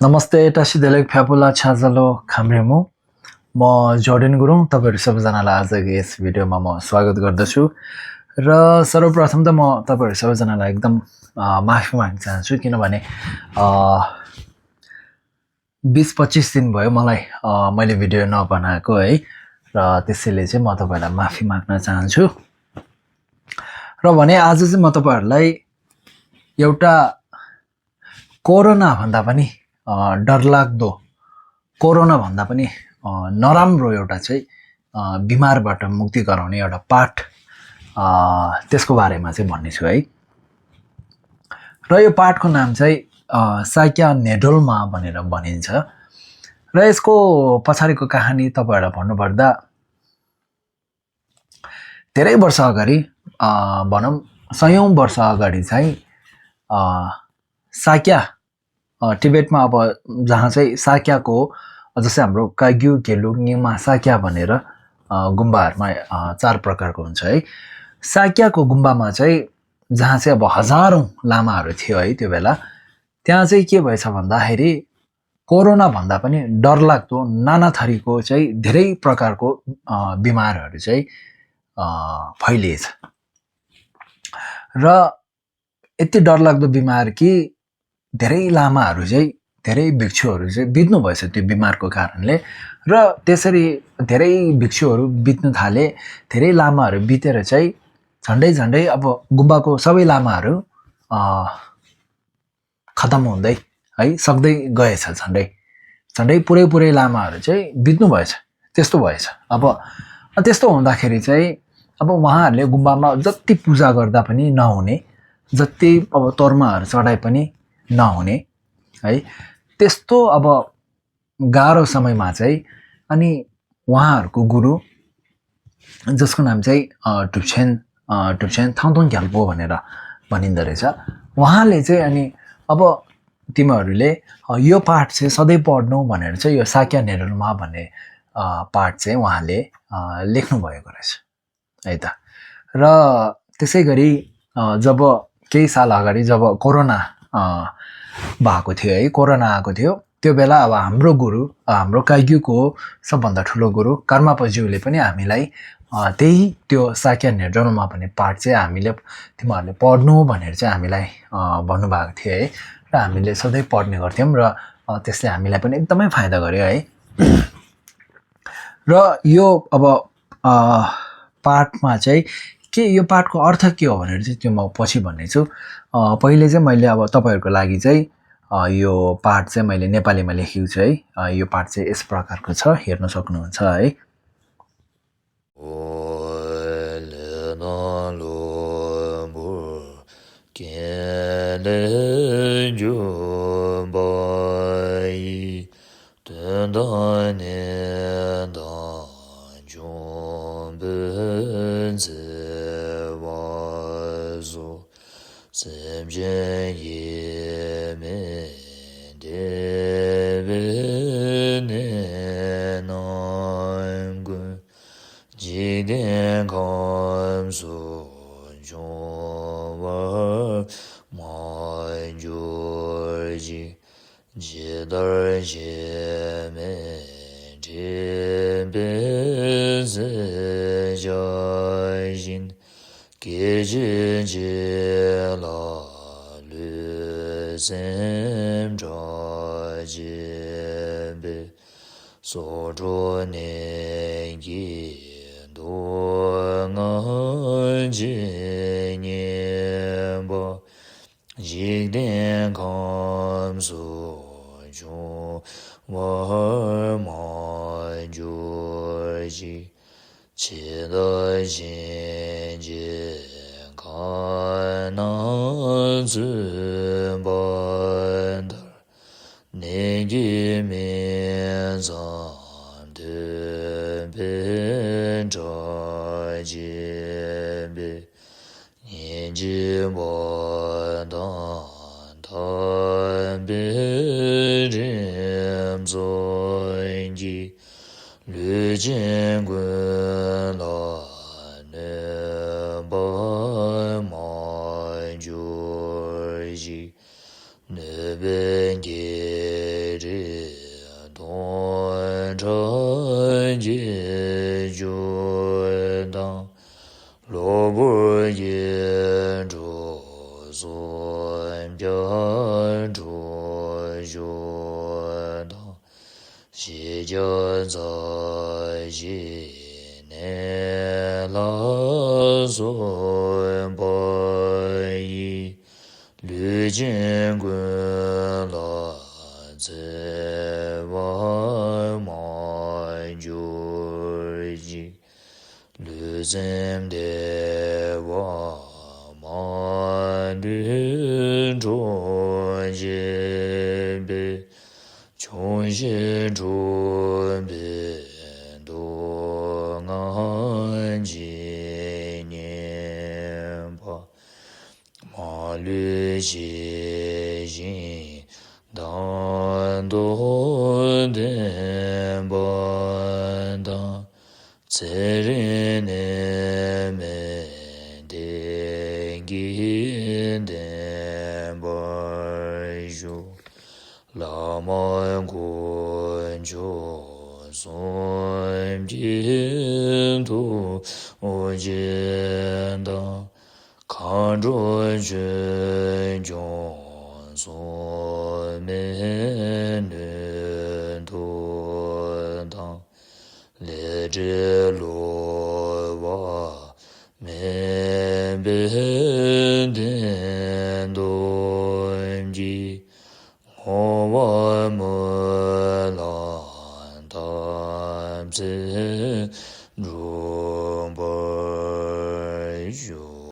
नमस्ते टासी देलेक फ्यापुला छाजलो खाम्रेमु म जोर्डेन गुरुङ तपाईहरु सबैजनालाई आजको यस भिडियोमा म स्वागत गर्दछु र सर्वप्रथम त म तपाईहरु सबैजनालाई एकदम माफी माग्न चाहन्छु किनभने 20-25 दिन भयो मलाई मैले भिडियो नबनाएको है र त्यसैले चाहिँ म तपाईहरुलाई माफी माग्न चाहन्छु र भने आज चाहिँ म तपाईहरुलाई एउटा कोरोना भन्दा पनि डरलाग्दो कोरोना भन्दा पनि नराम्रो एउटा चाहिँ बिमारबाट मुक्ति गराउने एउटा पाठ त्यसको बारेमा चाहिँ भन्ने छु है र यो पाठको नाम चाहिँ साइक्या नेडोल्मा भनेर भनिन्छ र यसको पछाडीको कहानी तपाईहरुलाई भन्नुपर्दा धेरै वर्ष अगाडि भनौं सयौं वर्ष अगाडि चाहिँ साक्या टिबेटमा अब जहाँ चाहिँ साक्याको जस्तै हाम्रो काग्यु गेलुङ न्युमा साक्या भनेर गुम्बाहरुमा चार प्रकारको हुन्छ है साक्याको गुम्बामा चाहिँ जहाँ चाहिँ अब हजारौं लामाहरु थियो है त्यो बेला त्यहाँ चाहिँ के भएछ भन्दाखेरि कोरोना भन्दा पनि डरलाग्दो नाना थरीको चाहिँ धेरै प्रकारको बिमारहरु चाहिँ फैलिएछ र यति डरलाग्दो बिमार कि धेरै लामाहरु चाहिँ धेरै भिक्षुहरु चाहिँ बित्नु भएछ त्यो बिमारको कारणले र त्यसरी धेरै भिक्षुहरु बित्नु थाले धेरै लामाहरु बितेर चाहिँ झण्डै अब गुम्बाको सबै लामाहरु खतम हुँदै है सक्दै गएछ झण्डै पुरै लामाहरु चाहिँ बित्नु भएछ त्यस्तो भएछ अब त्यस्तो हुँदाखेरि चाहिँ अब उहाँहरुले गुम्बामा जति पूजा गर्दा पनि नहुने जति अब तर्माहरु चढाए पनि नहुने है त्यस्तो अब गाह्रो समयमा चाहिँ अनि उहाँहरुको गुरु जसको नाम चाहिँ टुप्छेन थाङथोङ ग्याल्पो भनेर भनिँदो रहेछ उहाँले चाहिँ अनि अब तिमीहरुले यो पाठ चाहिँ सधैँ पढ्नु भनेर चाहिँ यो साक्या नेडोल्मा भन्ने पाठ चाहिँ उहाँले लेख्नु भएको रहेछ है त र त्यसैगरी जब केही साल अगाडि जब कोरोना भएको थियो है कोरोना आएको थियो त्यो बेला अब हाम्रो गुरु हाम्रो काग्युको सबभन्दा ठुलो गुरु कर्मापज्यूले पनि हामीलाई त्यही त्यो साक्या नेडोल्मा भन्ने पाठ चाहिँ हामीले तिमीहरुले पढ्नु भनेर चाहिँ हामीलाई भन्नुभएको थियो है र हामीले सधैँ पढ्ने गर्थ्यौं र त्यसले हामीलाई पनि एकदमै फाइदा गर्यो है र यो अब पाठमा चाहिँ के यो पाठको अर्थ के हो भनेर चाहिँ त्यो म पछि भन्ने छु पहिले चाहिँ मैले अब तपाईहरुको लागि चाहिँ यो पाठ चाहिँ मैले नेपालीमा लेखेको छु है यो पाठ चाहिँ यस प्रकारको छ हेर्न सक्नुहुन्छ है 端正解决当，罗布言着孙表着学当，西教在西内拉孙不一，吕金棍拉在外满就一，吕真的我满的中间被穷心准备多安几年吧，马律西行当多的不当，在人的门的给的不有。拉满滚就算净土我见到，看着军中所没能图当，列着罗瓦没被den东基。我们来谈这中不有。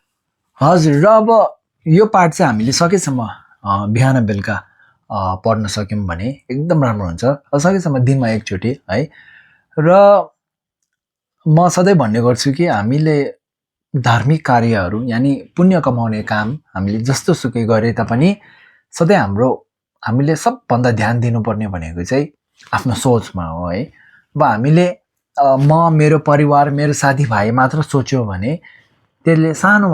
हजुर र अब यो पाठ चाहिँ हामीले सकेसम्म बिहान बेलुका पढ्न सक्यौँ भने एकदम राम्रो हुन्छ सकेसम्म दिनमा एकचोटि है र म सधैँ भन्ने गर्छु कि हामीले धार्मिक कार्यहरू यानि पुण्य कमाउने काम हामीले जस्तो सुकै गरे तापनि सधैँ हामीले सबभन्दा ध्यान दिनुपर्ने भनेको चाहिँ आफ्नो सोचमा हो है अब हामीले म मेरो परिवार मेरो साथीभाइ मात्र सोच्यो भने त्यसले सानो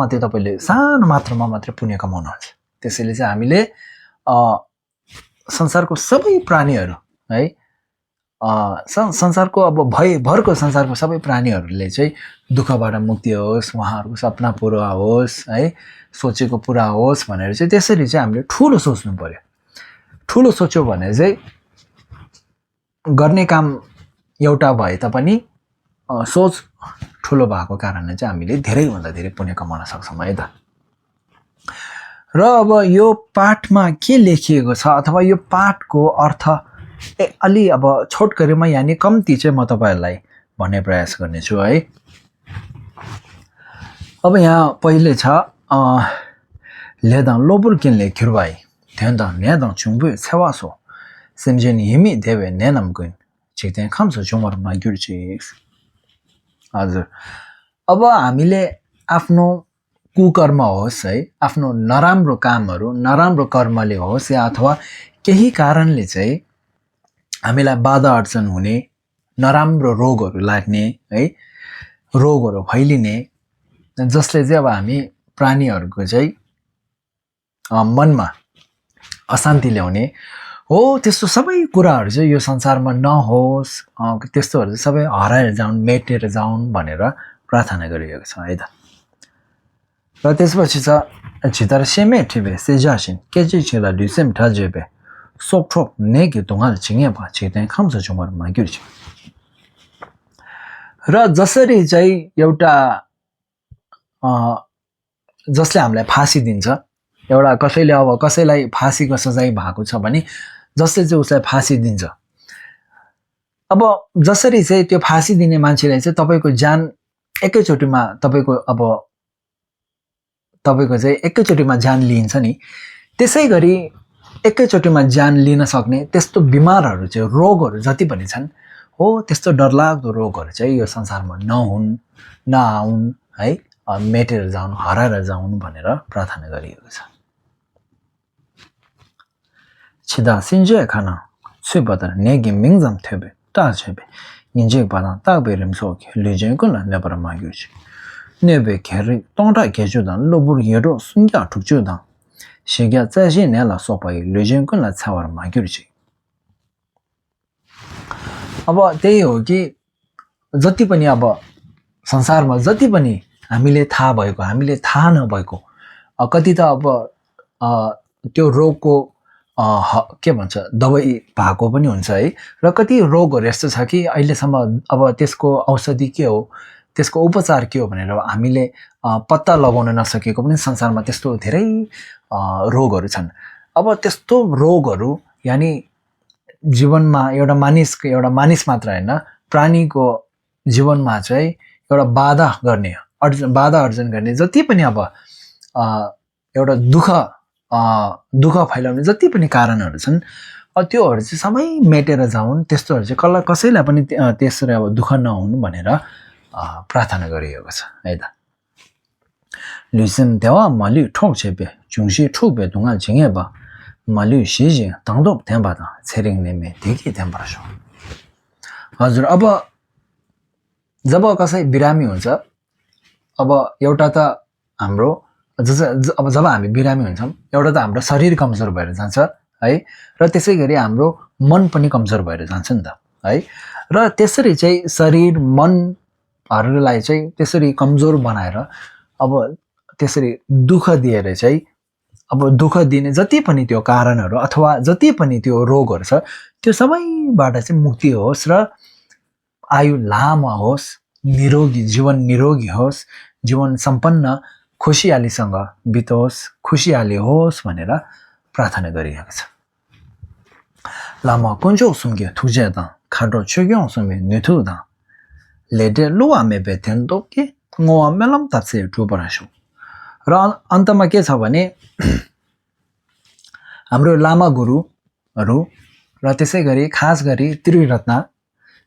मात्रामा मात्र पुण्य कमाउनुहुन्छ त्यसैले चाहिँ हामीले संसारको सबै प्राणीहरू है संसारको अब भरको संसारको सबै प्राणीहरूले चाहिँ दुःखबाट मुक्ति होस् उहाँहरूको सपना पुरा होस् है सोचेको पुरा होस् भनेर चाहिँ त्यसरी चाहिँ हामीले ठुलो सोच्नु पर्यो ठुलो सोच्यो भने चाहिँ गर्ने काम एउटा भए तापनि सोच ठुलो भएको कारणले चाहिँ हामीले धेरैभन्दा धेरै पुण्य कमाउन सक्छौँ है त र अब यो पाठमा के लेखिएको छ अथवा यो पाठको अर्थ अलि अब छोटकरीमा यानि कम्ती चाहिँ म तपाईहरुलाई भन्ने प्रयास गर्नेछु है अब यहाँ पहिले छ लेदाङ लोबुर किनले खिरबाई ध्यानदाङ न्यादाङ चुङबु छेवासो सिमजेन हिमी देवे नेनम गुन छिक्ते खम्सो जुमरमा गिर्छि हजुर अब हामीले आफ्नो कुकर्म होस् है आफ्नो नराम्रो कामहरू नराम्रो कर्मले होस् या अथवा केही कारणले चाहिँ हामीलाई बाधा अडचन हुने नराम्रो रोगहरू लाग्ने है रोगहरू फैलिने जसले चाहिँ अब हामी प्राणीहरूको चाहिँ मनमा अशान्ति ल्याउने हो त्यस्तो सबै कुराहरू चाहिँ यो संसारमा नहोस् त्यस्तोहरू चाहिँ सबै हराएर जाउन् मेटेर जाउन् भनेर प्रार्थना गरिएको छ है त र त्यसपछि छ छितार सेमे ठिबे सेजासिन केजी छिला दुसेम ठजेबे सोक्ठोक नेगे दोंगाल छिङे भा छिते खम्स जुमर मागिर्छ र जसरी चाहिँ एउटा जसले हामीलाई फाँसी दिन्छ एउटा कसैले अब कसैलाई फाँसीको सजाय भएको छ भने जसले चाहिँ उसलाई फाँसी दिन्छ अब जसरी चाहिँ त्यो फाँसी दिने मान्छेलाई चाहिँ तपाईको जान एकैचोटीमा तपाईको चाहिँ एकैचोटीमा जान लिन्छ नि त्यसैगरी एकैचोटीमा जान लिन सक्ने त्यस्तो बिमारहरू चाहिँ रोगहरू जति पनि छन् हो त्यस्तो डरलाग्दो रोगहरू चाहिँ यो संसारमा नहुन् नआउन् है मेटेर जाउन् हराएर जाउन् भनेर प्रार्थना गरिएको छ छिदा सिन्जे खाना सुबदर नेगी मिङजम थेबे ता छेबे 인제 바나 딱베름 속에 레전군라 내버려 마규지 내베 개리 동다 개주단 로부르게로 순자 tuk주단 시가 자신 내라 소바이 레전군라 차와라 마규지 अब त्यही हो कि जति पनि अब संसारमा जति पनि हामीले थाहा भएको हामीले थाहा नभएको कति त अब त्यो रोगको के भन्छ दबाई भएको पनि हुन्छ है र कति रोगहरू यस्तो छ कि अहिलेसम्म अब त्यसको औषधि के हो त्यसको उपचार के हो भनेर हामीले पत्ता लगाउन नसकेको पनि संसारमा त्यस्तो धेरै रोगहरू छन् अब त्यस्तो रोगहरू यानि जीवनमा एउटा मानिस मात्र हैन प्राणीको जीवनमा चाहिँ एउटा बाधा अर्जन गर्ने जति पनि अब एउटा दुःख फैलाउने जति पनि कारणहरू छन् त्योहरू चाहिँ सबै मेटेर जाउन् त्यस्तोहरू चाहिँ कसैलाई पनि त्यसरी अब दुःख नहुनु भनेर प्रार्थना गरिएको छ है त吕森대화 말리 톡체베 중시 촉베 동안 징해봐 말리 시지 당도 된바다 체링님에 되게 된바라죠 हजुर अब जब कसै बिरामी हुन्छ अब एउटा त हाम्रो अब जब हामी बिरामी हुन्छौँ एउटा त हाम्रो शरीर कमजोर भएर जान्छ है र त्यसैगरी हाम्रो मन पनि कमजोर भएर जान्छ नि त है र त्यसरी चाहिँ शरीर मनहरूलाई चाहिँ त्यसरी कमजोर बनाएर अब त्यसरी दुःख दिएर चाहिँ अब दुःख दिने जति पनि त्यो कारणहरू अथवा जति पनि त्यो रोगहरू छ त्यो सबैबाट चाहिँ मुक्ति होस् र आयु लामो होस् जीवन निरोगी होस् जीवन सम्पन्न खुशियालीसँग बितोस् खुशियाली होस् भनेर प्रार्थना गरिएको छ लामा कुन्जो सुम्गे थुजेद खाडो छुग्यौ सुम्गे निथुद लेडे लुवामे बेथेन्दोके ngoa melam tatse टुबराशु र अन्तमा के छ भने हाम्रो लामा गुरुहरू र त्यसैगरी खास गरी त्रिरत्न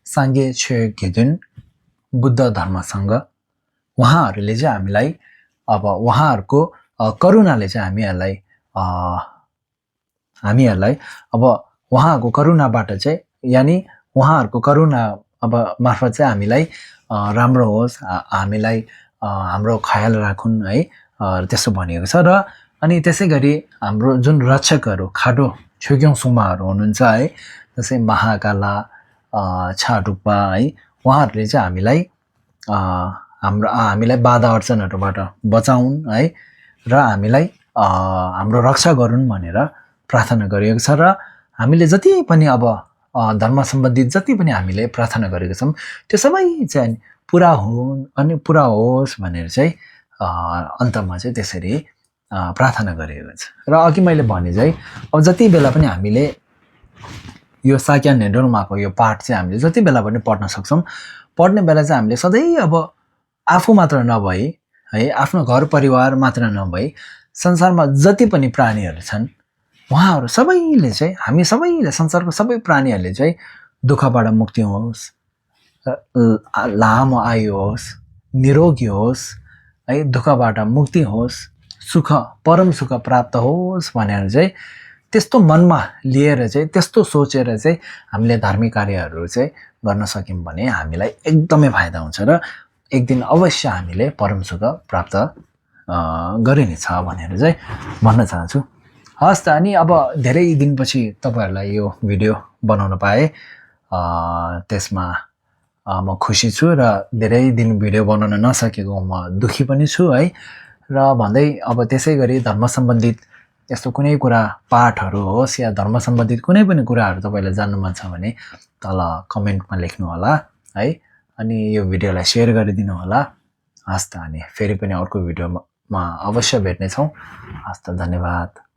सांगे छेगेजुन बुद्ध धर्मसँग उहाँहरूले चाहिँ हामीलाई अब उहाँहरूको करुणाले चाहिँ हामीहरूलाई अब उहाँको करुणाबाट चाहिँ यानी उहाँहरूको करुणा अब मार्फत चाहिँ हामीलाई राम्रो होस् हामीलाई हाम्रो ख्याल राखुन् है त्यसो भनिएको छ र अनि त्यसैगरी हाम्रो जुन रक्षकहरू खाडो छुग्यौं सुमाहरू हुनुहुन्छ है जस्तै महाकाला छाडुप्पा है उहाँहरूले चाहिँ हामीलाई बाधा अर्चनहरूबाट बचाउन् है र हामीलाई हाम्रो रक्षा गरून् भनेर प्रार्थना गरिएको छ र हामीले जति पनि अब धर्म सम्बन्धित जति पनि हामीले प्रार्थना गरेका छौँ त्यो सबै चाहिँ पुरा होस् भनेर चाहिँ अन्तमा चाहिँ त्यसरी प्रार्थना गरिएको छ र अघि मैले भने चाहिँ अब जति बेला पनि हामीले यो साक्या नेडोल्माको यो पाठ चाहिँ हामीले जति बेला पनि पढ्न सक्छौँ पढ्ने बेला चाहिँ हामीले सधैँ अब आफू मात्र नभई है आफ्नो घर परिवार मात्र नभई संसारमा जति पनि प्राणीहरू छन् उहाँहरू सबैले चाहिँ हामी सबैले संसारको सबै प्राणीहरूले चाहिँ दुःखबाट मुक्ति होस् लामो आयु होस् निरोगी होस् है दुःखबाट मुक्ति होस् परम सुख प्राप्त होस् भनेर चाहिँ त्यस्तो मनमा लिएर चाहिँ त्यस्तो सोचेर चाहिँ हामीले धार्मिक कार्यहरू चाहिँ गर्न सक्यौँ भने हामीलाई एकदमै फाइदा हुन्छ र एक दिन अवश्य हामीले परम सुख प्राप्त गरिनेछ भनेर चाहिँ भन्न चाहन्छु हस् त अनि अब धेरै दिनपछि तपाईहरुलाई यो भिडियो बनाउन पाए त्यसमा म खुसी छु र धेरै दिन भिडियो बनाउन नसकेको म दुखी पनि छु है र भन्दै अब त्यसैगरी धर्म सम्बन्धित यस्तो कुनै कुरा पाठहरू होस् या धर्म सम्बन्धित कुनै पनि कुराहरू तपाईलाई जान्नु मन छ भने तल कमेन्टमा लेख्नु होला है अनि यो भिडियोलाई शेयर गरिदिनु होला हस् त अनि फेरि पनि अर्को भिडियोमा अवश्य भेट्ने छौं हस् त धन्यवाद।